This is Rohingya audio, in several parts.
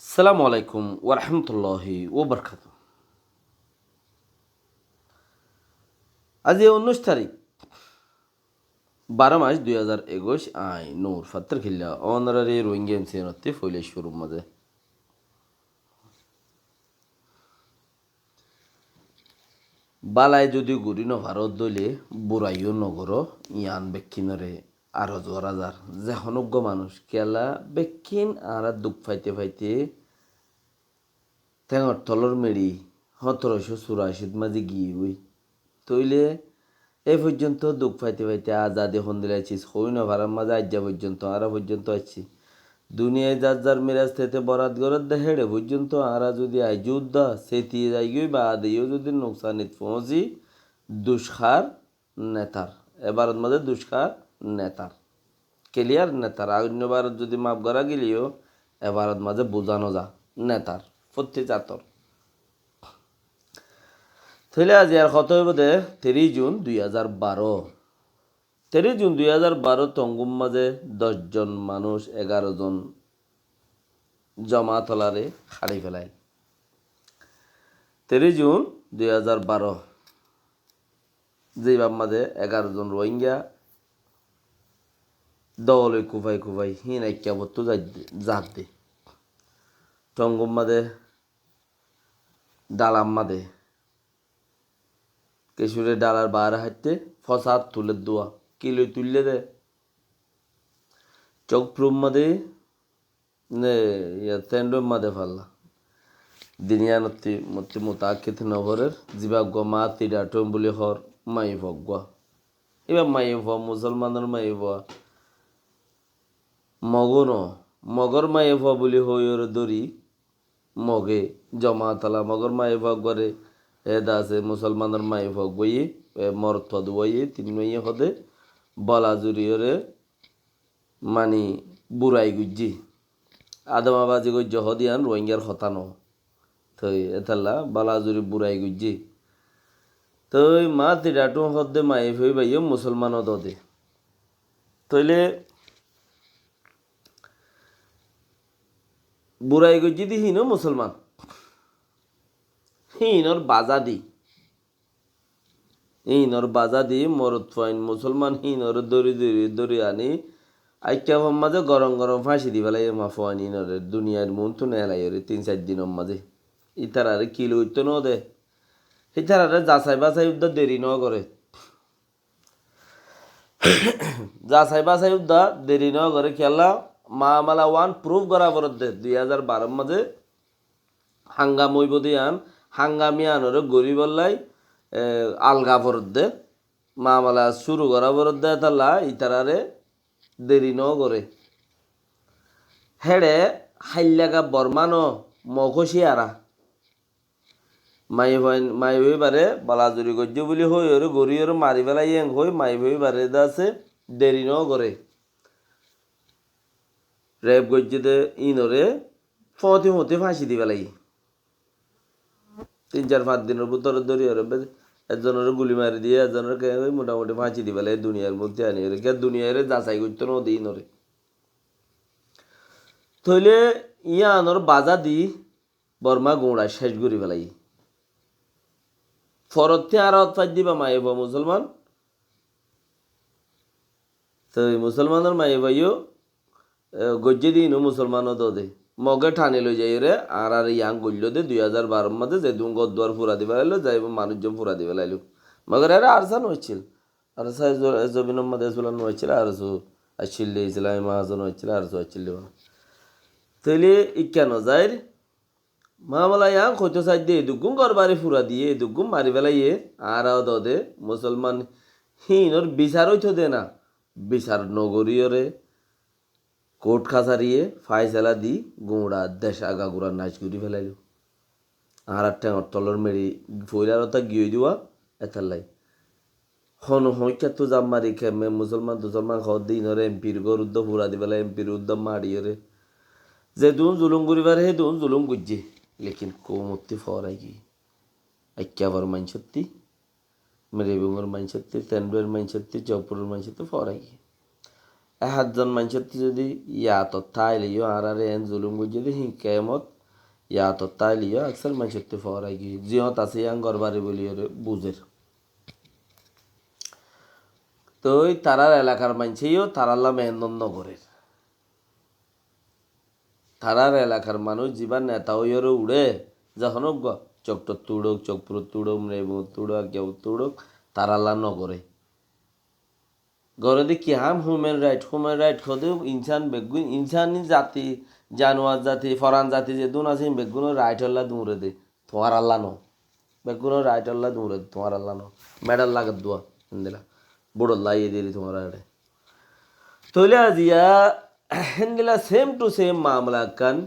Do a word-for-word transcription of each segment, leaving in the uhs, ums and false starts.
Assalamu alaikum warahmatulláhi wabarakátuhu. Aijja unnúic tarík, baró mac dui házar ekuic, añí Nur Fattar Killa, onorari Rohingya M C N ottú foila cúrur mazé. Bálai zodi gorí nofaró dóile buraiyó nogoró, yián bekkúnore aros gorá zar. Ze honó uggwá manúic kiyólla bekkún añára duk faite faite théngor tolor meçi hóñtoro cót suracit mazé giyói. Tóile e foijjonto duk faite faite azadi hondilla sis hoi nofarar mazé aijja foijjonto, añára foijjonto aiccí. Duniyai zar zar miras tete borat gorédde héçe foijjonto añára zodi aijjó udda seti zaigói baade yó zodi nuksanit foóñsi, duc hár netar. E barot mazé duc hár netar. Kiliyar netar. Ar oinno barot zodi maf gorá gileyó, e barot mazé buzá no za netar. Fottí zator. Tóile aijjar hotá óibo de teríc Jun dui házar baró. Teríc Jun dui házar baró Tongur mazé doc zon manúic, egaró zon jomaat ólaré hári félail. Teríc Jun dui házar baró, zibár mazé egaró zon Rohingya dol ói kufai kufai híin ekká bottú zaidde, zadde. Tongur mazé, dhalar mazé. Kessúre dhalar baáre háitte fosát tuledde, ki loi tuille de? Cók furur mazé ne, ya, théndor mazé falla. Din yián ottú, ottú mutaakkid noforér, zibá uggwá Mati Dhathung buli hoór maiyafua uggwá. Ibá maiyafua, musolmanor maiyafua. Mogó no, Mogor maiyafua buli hoiyóre dóri, Moge, jomaat óla Mogor maiyafua uggwáre, e de asé musolmanor maiyafua uggwáye, e morotfua duwáye, tinnúaye hoó de, bola zuriyóre, mani, burai goijjé. Adamabazi goijjé hoó de yián Rohingyar hotá no. Toi étalla bola zuri burai goijjé. Toi Mati Dhathung hoó de maiyafua ibáye musolman ó de. Tóile burai goijjé de híin ó musolman. Híinor baza di. Híinor baza di morotfuain musolman híinore dóri dóri dóri aní aikkáfor mazé gorom gorom fáñci di félaiye ma fuain híinore duniyair muúntu nelaiyóre tin sair dinor mazé. Ítarare ki loi goittó no de. Ítarare zasai basai udda deri no goré. Zasai basai udda deri no goré kiyólla mamala uán proof gorá foredde dui házar baror mazé hangam óibo de yián, hangam yiánore goríbollai, e, alga foredde, mamala cúru gorá foredde, étalla ítarare deri no goré. Héçe háillaga Bormá no, Mog óiye ara. Maiyafuain, maiyafua ibáre bola zuri goijjé buli hoiyóre, goríyóre mari félaiye en hoi, maiyafua ibáre de asé deri no goré. Rep goijjé de híinore fóti fóti fáñci di félaiye. Tin sair fañs dinor bútore dóri ore be-, ekzonore guli mari diye, ekzonore ke-, oi motamuti fáñci di félaiye duniyair muúntu aníyore. Kiyá duniyaire zasai goittó no de híinore. Tóile yiánor baza di Bormá guñça céc gorí félaiye. Forottí añára hotfáit diba maiyafua musolman. Toi musolmanor maiyafuaye, e, goijjé de híin ó musolman ó de. Moge thani loi zaiyóre añárare yián goilló de dui házar baror mazé zedún gór duar fura di félailó, zaibo manúic zon fura di félailó. Mogor ere ARSA no accíl. ARSA e zo-, e zobinor mazé e sulan no accíl, ARSU accíl de, Islami Mahaz no accíl, ARSU accíl de. Tóile ikká no zair, mamala yián hoitó saidde, eduggún gór bari fura diye, eduggún mari félaiye, añára ó de, musolman híinor bisar óito de na, bisar no goríyore, kout kasariye faisala di guñça dec agagura nac gorí félailó. Añárar théngor tolor meçi foilar hotá giyói de uwá, étallai. Hono hoñikkattú zam mari kemme musolman tusolman hoó de híinore empir gór udda fura di félai, empir udda mariyóre. Zedún zulum gorí fare, hédún zulum goijjé. Lekin koumottí forai giyé. Aikkafor maincóttí, Miribungor maincóttí, Tenduar maincóttí, Cokfuror maincóttí forai giyé. E hátzon maincóttí zodi yatot táile yó añárare en zulum goijjé de híin kemot Yad táile yó aksar maincóttu foórai giyói. Ziyót asé yían gorbari buli yóre buzér. Toi tarár elakar maincé yó tarálla meénnot nogorér. Tarár elakar manúic zibá neta óiyoré uçé, zehón uggúa, Coktottú uçók, Cokfurottu uçók, Mribóngottu uçók, Akiyabottu uçók, tarálla nogoré. Goré de ki ham? Human right, human right hoó de insán beggún, insán zati, januar zati, foran zati zedún asé, beggúnor right olla duñre de, tuáñralla no. Beggúnor right olla duñre de, tuáñralla no. Medal lage dua, endilla. Buçot laiye diri tuáñra ere. Tóile aziya héndilla same to same mamala ekkán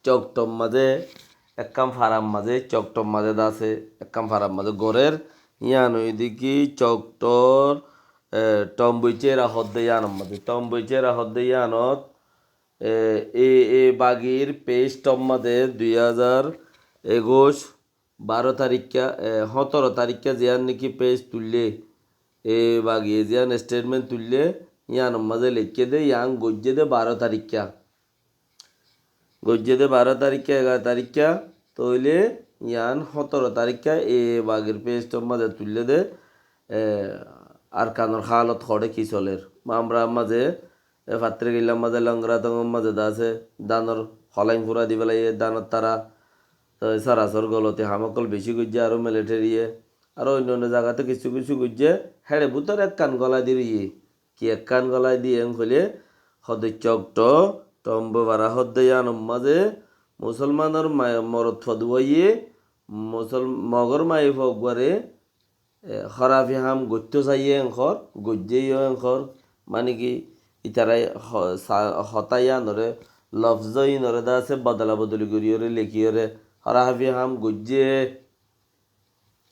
Coktor mazé, ekkán farar mazé, Coktor mazé de asé, ekkán farar mazé gorér, yían óilde ki Coktor, e, Tomboi Cera hoó de yíanor mazé, Tomboi Cera hoó de yíanot, e, e, e bagir page ot mazé dui házar ekuc baró tarikka, e, hóñtoro tarikka ziyán niki page tuillé, e bagiye ziyán statement tuillé, yíanor mazé leikké de, yían goijjé de baró tarikka. Goijjé de baró tarikka, egaró tarikka, tóile yían hóñtoro tarikka, e bagir page or mazé tuillé de, e, Arkanor hálot hoçé ki solér. Mamrar mazé E fattirgillar mazé, Longratongor mazé de asé, danor holain fura di félaiye, danor tara, e, sorasor goloti ham ókkol beci goijjé, aró militariye, aró oinno oinno zagat kissú kissú goijjé, héçe bútore ekkán golai di roiye. Ki ekkán golai di en hoilé, hoó de Cokto, Tomboi Fara hoó de yíanor mazé, musolmanor ma-, morot fua duwaiye, musol-, Mogor maiyafua uggúare, e, hórafi ham goittó saiyé enkor, goijjé yó enkor, mane ki, ítara ho-, sa-, hotá yíanoré, lofzó yínoré de asé bodola bodoli goríyoré, lekíyoré, hórafi ham goijjé,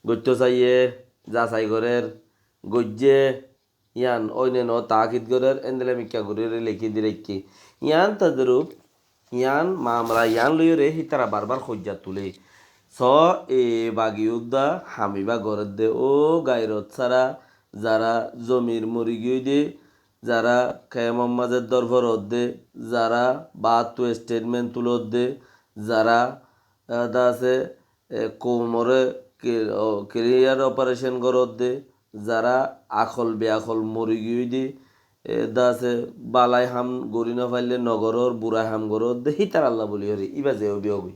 goittó saiyé, zasai gorér, goijjé, yían óine no taakid gorér, endilla mikká goríyoré lekí di raikké. Yían todrup, yían mamala yían loiyoré hítara barbar hoijja tulé. Só e bagi udda hamiba gorédde ó gairot sára, zara zomir mori giyói de, zara kemor mazé dórfor ódde, zara baáttu statement tulódde, zara, e, de asé, e, koumoré ki-, o, clear operation goródde, zara akol beakol mori giyói de, e, de asé balai ham gorí nofaillé nogorór, burai ham goródde, hítaralla buli horí, íba ze óibi óibi.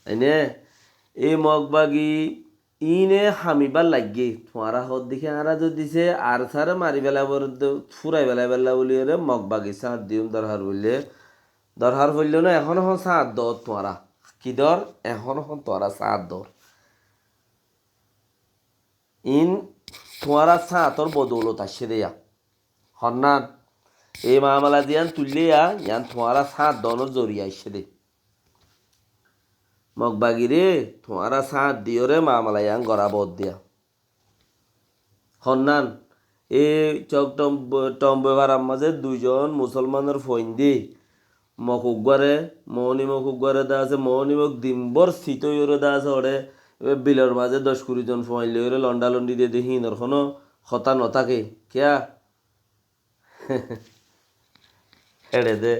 Ene, e Mog bagi íne hamibar laiggé, tuáñra hoódde ki añára zodi se ARSA re mari félaibar de, furai félai félaibolla buli horí Mog bagi sáñt diyum dorhar foillé, dorhar foillé no, ehón ehón sáñt doór tuáñra. Ki doór? Ehón ehón tuáñra sáñt doór. Iín tuáñra sáñtor bodoulot aiccé de yá. Honnán, e mamala ziyán tuillé yá, yían tuáñra sáñt doónor zoriya aiccé de. Mog bagiré, tuáñra sáñt diyóre mamala yían gorá boódde yá. Honnán, e Cok Tom-, Tomboi farar mazé duizon musolmanor fuain de, Mog uggúare, Moóni Mog uggúare de asé, Moóni Mog dinbór sit óiyoré de asé, óre, e bilor mazé doc kuri zon fuain loiyoré londa londi diyé de, híinor honó hotá notáke. Kiyá? Héçe de.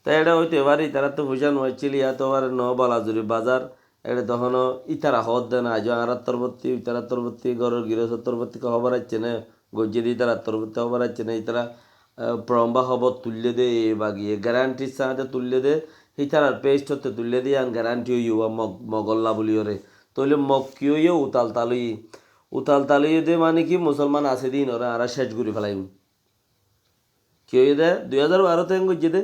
Te héçe óito fare, ítarattú foicá no accíl, yá to fare no Balazuri bazar, héçe tohón ítara hoódde na, aijjó añárar torfótti, ítarar torfótti, góror girostor torfótti hobor aiccé né, goijjé de ítarar torfótti hobor aiccé né, ítara, e, foromba hobor tuillé de, e bagiye garantir sáñte tuillé de, ítarar page otte tuillé de, yían garanti óiye uwá Mog-, Mogolla buli óre. Tóile Mog ki óiye? Utal tal óiye. Utal tal óiye de mane ki, musolman asé de ínoré añára céc gorí felaiyum. Ki óiye de? Dui házar barót en goijjé de.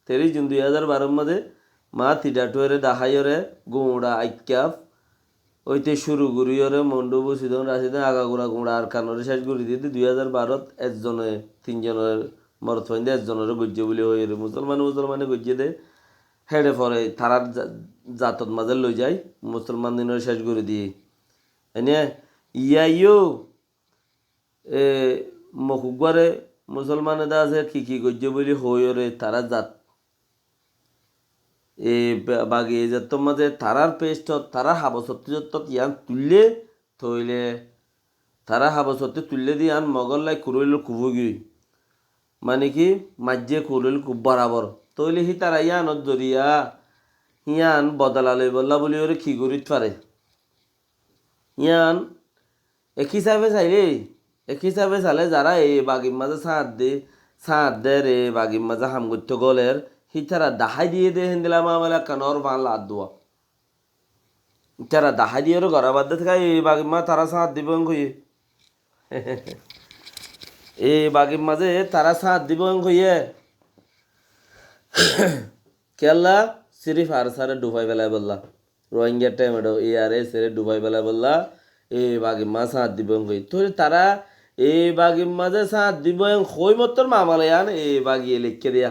Teris jun dui házar baró mazé Mati Datuere daháiyore Guñça Aikkaf óite cúru goríyore Mondubu, Sidon, Rasidon, agagura Guñça Arkanore céc gorí diyé de dui házar barót ezzone, tin zonore morot fuain de ezzonoré goijjé buli hoiyore musolmane musolmane goijjé de. Héçe fore tarár za-, zatot mazé loizai musolman dinore céc gorí diyé. Ene, yíaiyó, e, Mog uggúare musolmane de asé ki ki goijjé buli hoiyore tarár zat. E ba-, bagi e zattor mazé tarár page ot, tarár habos ottú zottót yían tuillé, tóile tarár habos ottú tuillé de yían Mogolla kuróilor kuf óigiyoi. Mane ki, maijjé kuróil kuf borabor. Tóile hítara yíanor zoriya yían bodola loibolla buli óre ki gorít fare? Yían ek hísafe sailé, ek hísafe sailé zará e bagir mazé sáñt de, sáñt der e bagir mazé ham goittó goler, hítara dahái diyé de héndilla mamela ekkán or fán laddúa. Hítara dahái diyé re gora badde táka e bagir mazé tará sáñt dibó en hoiyé. E bagir mazé tará sáñt dibó en hoiyé. Kiyólla? Sirif ARSA re dufai felaibolla. Rohingya Tornado, ARSA re dufai felaibolla e bagir mazé sáñt dibó en hoiyé. Tóile tará e bagir mazé sáñt dibó en hoi mottor mamela yían e bagiye leikké diya.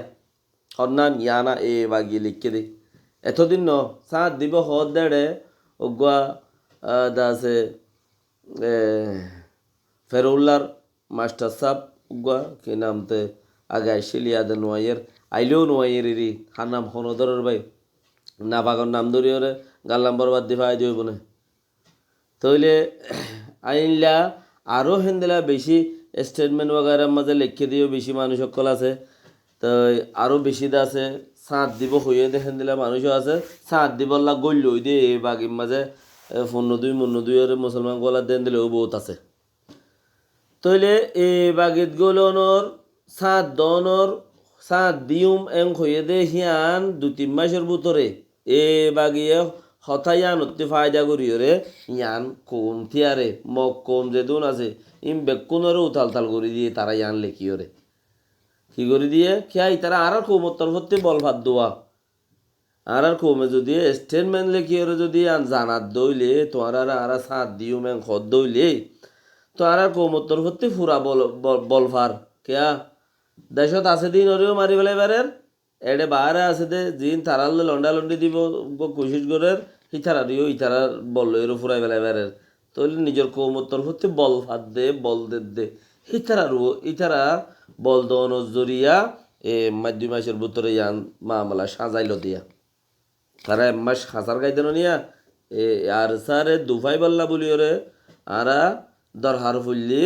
Honnán yían e bagiye leikké de. Etodin no, sáñt dibó hoódde ére, uggúa, ah, de asé, e, Feroullar mastar sáb, uggúa, ki nam te, age aiccíl yade no aiyér, ailé o no aiyér eri, hár nam honó dórer bái. Nafakor nam dóri óre, gallam borbad di fai diyó bone. Tóile aññílla aró héndilla bicí statement wagaira mazé leikké de yó bicí manúic ókkol asé. Toi aró bicí de asé, sáñt dibó hoiyé de héndilla manúic ó asé, sáñt dibólla góil loi de e bagir mazé, e, funnodúi munnodúi óre musolman góla de héndilla ó bout asé. Tóile e bagit góilonor sáñt doonor, sáñt diyum en hoiyé de hían dui tin macor bútore e bagiye hotá yíanottú faida goríyore yían koum tíyare, Mog koum zedún asé, ín bekkúnore utal-tal gorí diyé tará yían lekíyore. Ki gorí diyé? Kiyá itará añárar koumor torfóttu bol faddúa. Añárar koume zodi statement lekíyore zodi yían zanadde óile, tuáñrare añára sáñt diyum en hoódde óile, to añárar koumor torfóttu fura bol, bol, bol far. Kiyá? Decót asé de ínoreyó mari felai farer, eçé baáre asé de, ziín tarálloi londa-londi dibo, uggúa kucíc gorér, hítarareyó ítarar bol loiyóre furai felai farer. Tóile nizor koumor torfóttu bol fadde, bol dedde. Hítarar u-, hítara bol doonor zoriya, e, maic dui macor bútore yían mamela sáñzailo diya. Tará ek mac hasar gaidde no niya, e, ARSA re dufai balla buliyóre, añára dorhar foille,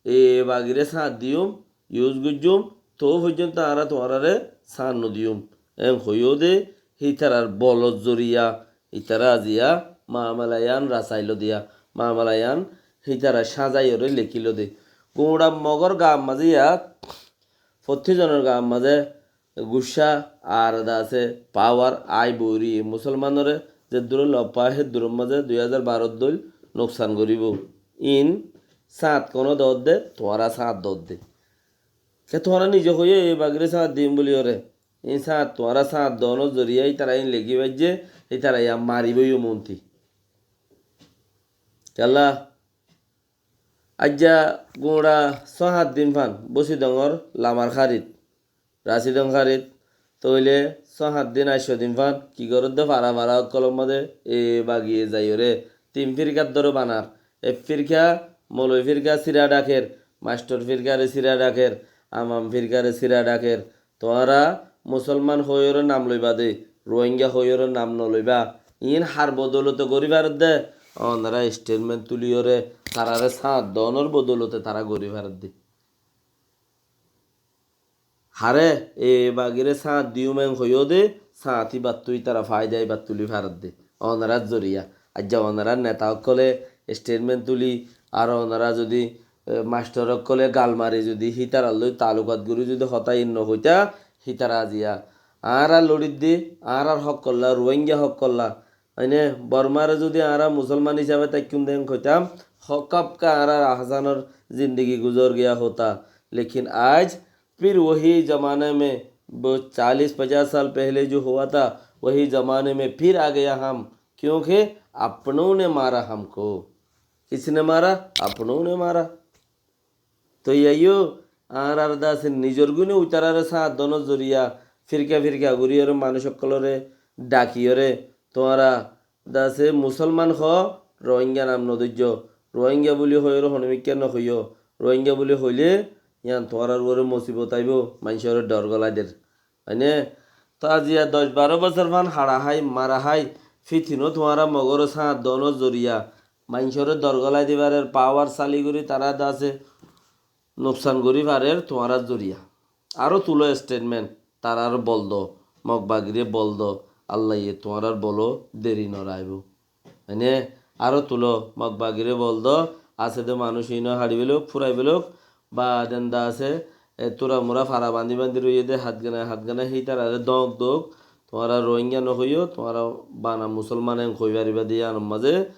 e, bagire sáñt diyum, yus goijjum, tou foijjonto añára tuáñrare sáñt no diyum. En hoiyó de, hítarar bolor zoriya, ítara aziya, mamela yían rasailo diya, mamela yían hítara sáñzaiyóre lekílo de. Guñça Mogor gaar mazé yá, fottí zonor gaar mazé guccá ar de asé, pawar ai bori, musolmanore zeddúre lob fa, heddúror mazé dui házar baror dóil nuksan goríbo. Ín sáñt kone doódde, tuáñra sáñt doódde. Ke tuáñra nize hoiyó e bagire sáñt diyum buliyóre. Ín sáñt tuáñra sáñt doonor zoriya ítara ín lekí faijje, ítara yá maribói yó monti. Kiyólla? Aijja guñça só hát din fán, Busidongor lamar hárit, Rasidong hárit, tóile só hát din, aiccó din fán, ki goródde fara fara ókkolor mazé e bagiye zaiyóre tin firkar dóre banar. Ek firka, moloi firka sira dhaker, mastor firkare sira dhaker, amam firkare sira dhaker, tuáñra musolman hoiyóre nam loiba de, Rohingya hoiyóre nam no loiba. Iín har bodolote gorí faredde? Onora statement tuliyóre tarare sáñt doonor bodolote tará gorí faredde. Hare e bagire sáñt diyum en hoiyó de, sáñt íbattú ítara faida íbattú tuli faredde. Onorar zoriya. Aijja onorar neta ókkole statement tuli, ar onora zodi, e, mastor ókkole gal mari zodi hítarar loi talukat gorí zodi hotá ín no hoitá, hítara aziya añára loçidde, añárar hók olla, Ruáingga hók olla. Aine Bormare zodi añára musolman hísabe táikkun de en hoitám, hók hókka añárar ahsanor zindigi guzor giya hota. Lekin aij फिर वही ज़माने में, वो चालीस पचास साल पहले जो हुआ था, वही ज़माने में फिर आ गया हम, क्योंकि अपनों ने मारा हमको। किसने मारा? अपनों ने मारा। Toi aiyó, añárar de asé nizor gúne uitarare sáñt donor zoriya, firka firka goríyore manúic ókkolore dhakiyore, tuáñra de asé musolman hoó, Ruáingga nam no doijjo. Ruáingga buli hoiyóre honomikká no hoiyó. Ruáingga buli hoilé, yián tuáñrar uore musibot aibó, maincóre dhor gólai der. Aine, to aziya doc baró bosór fán haça hái, mara hái, fitinó tuáñra Mogore sáñt donor zoriya, maincóre dhor gólai di farer, pawar sali gorí tará de asé nuksan gorí farer tuáñrar zoriya. Aró tuló statement. tarár bol do, Mog bagiré bol do, Allaye tuáñrár bolo deri no raibó. Ene aró tulo, Mog bagiré bol do, asé de manúic iíno haçi felók, fúrai felók, ba denda asé, e tura mura fara bandí bandí roiyé de, hát gana hát gana, hítararé dóñk dók, tuáñra Rohingya no hoiyó, tuáñra bana Musúlman en hoi faribá de yíanor mazé.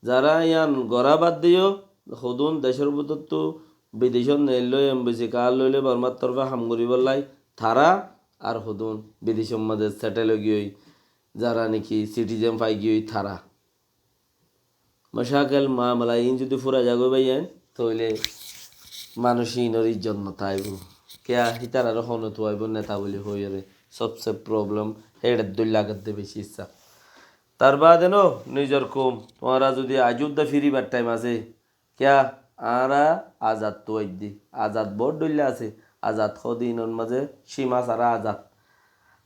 Zará yían gorá bad diyó, hodún decór bútottu bidecót neillói, embesi kaád loilói Bormár torfé ham goríbollá, tará ar hodún bidecór mazé setel ói giyói, zará niki sitizen fai giyói tará. Mocákel mamela iín zudi fúrai zagói báiyain, tóile manúic iínor izzot no táibo. Kiyá, hítararé hone tuaibó neta buli hoiyóre. Sobse problem héçe dóilla lagedde beci issá. Tar baade no, nizor koum, tuáñra zudi aijjó de firibar thaim asé, kiyá, añára azad tuaidde. Azad bout dóilla asé. Azad hoó de iínor mazé címa sára azad.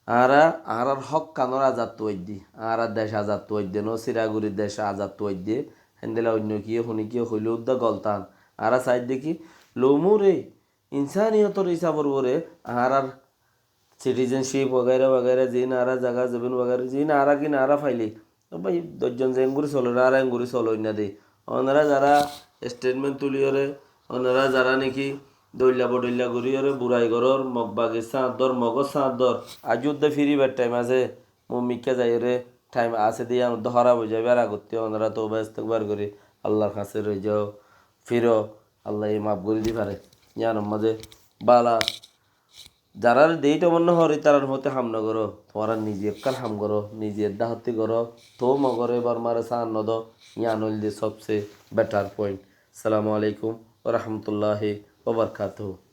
Añára, añárár hókkanór azad tuaidde. Añára dec azad tuaidde no, siraguri dec azad tuaidde. Héndilla oinno kiyé, hone kiyé hoilé uddá goltan. Añára saidde ki, lomuré, insániyotór hísafor uore añárár sitizencip wagaira wagaira, ziín añára zaga zobin wagaira, ziín añára gin añára failé. Ó bái, doc zon ze engorí solor, añára engorí soloi na de. Onorá zará estetment tuliyóre, onorá zará niki dóilla bodóilla goríyore burai gorór, Mog bagir sáñt dór, Mogór sáñt dór, aijjó de firibar thaim asé, muúmikká zaiyóre, thaim asé de yían uddá hóraf ói zaibar agottí onorá touba istigfar gorí Allar hañsé roó, firó, Allaye maf gorí di fare. Yíanor mazé bála zaráre deéi tomanna hoór, ítarar hóti ham no goró, tuáñra nize ekkán ham goró, nize edda hóti goró, tou Mogoré Bormáre sáñt no do, yían óilde sobse better point. Assalamu alaikum wa rahmatullahi wa barakatuhu.